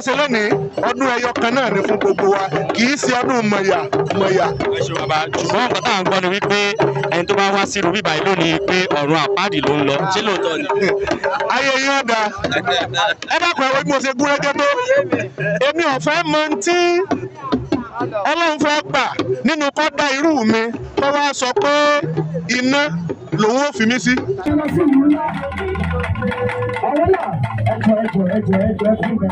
ṣe lónìí, ọdún ẹyọ kan náà ni fún gbogbo wa, kì í ṣe ọdún mọ̀yà mọ̀yà. Ẹ ṣeun bàbá. Ṣùgbọ́n nǹkan tá à ń gbọ́ ni wípé ẹni tó bá wá sí irú bíbá yìí lónìí pé ọ̀run àpáàdì ló ń lọ. Ṣé lóòótọ́ ni? Ayé yín ọ̀dà. Ẹ dákun, ẹ wo bí mo ṣe gún régé tó. Èmi ò fẹ́ mọ tí Ọlọ́run fẹ́ gbà nínú kọ́ dá irú mi kó wá sọ pé iná lòun ò fi mí sí. Lọ sí ìlú ńlá. Ọ̀rẹ́là, ẹjọ ẹjọ ẹjọ ẹjọ ẹkún mi.